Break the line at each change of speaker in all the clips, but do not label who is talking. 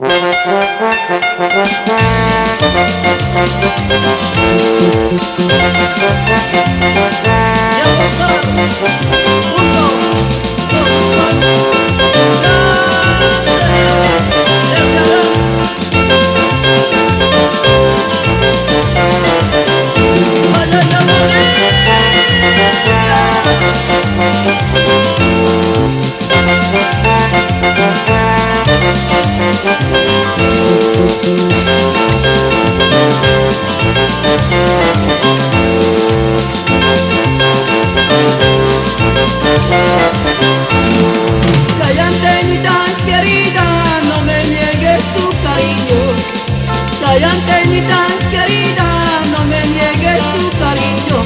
Y a gozar. 1, 2, 4. Chayantenita querida, no me niegues tu cariño. Chayantenita querida, no me niegues tu cariño.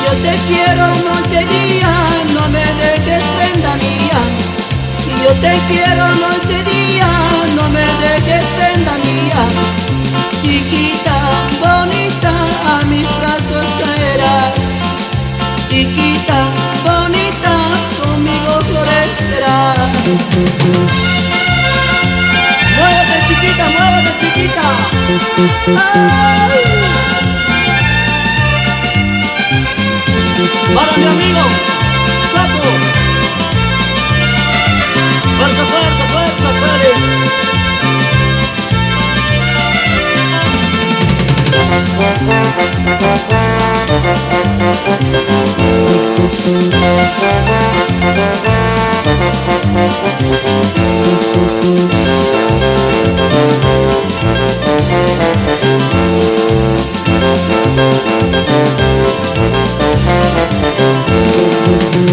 Yo te quiero noche y día, no me dejes, prenda mía. Yo te quiero noche y día, no me dejes, prenda mía. Chiquita, bonita, a mis brazos caerás. Chiquita, bonita, conmigo florecerás. Muévete, chiquita, muévete, chiquita. ¡Ay! Para mi amigo Paco. Fuerza, fuerza, fuerza, Félix.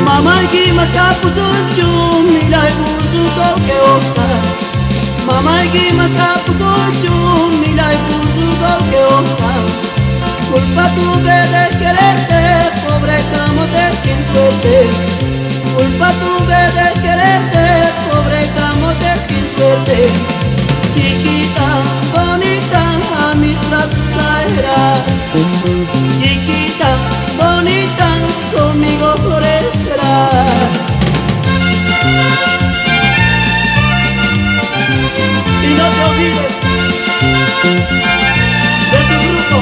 Mamayki maskapusunchu milay pusuko keoka. Mamayki maskapusunchu milay pusuko keoka. Culpa tuve de quererte, pobre camote sin suerte. Culpa tuve de quererte, pobre camote sin suerte. Chiquita, bonita, a mis brazos caerás. Chiquita, bonita, conmigo florecerás. Y no te olvides de tu grupo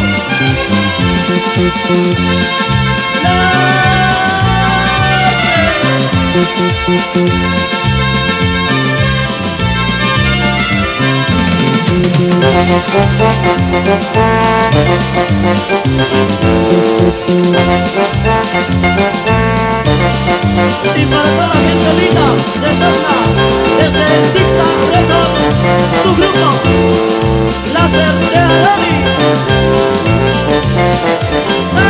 Y para toda la gente linda de Tacna, desde Dixon Record, tu grupo, Láser de Arani. ¡Ay!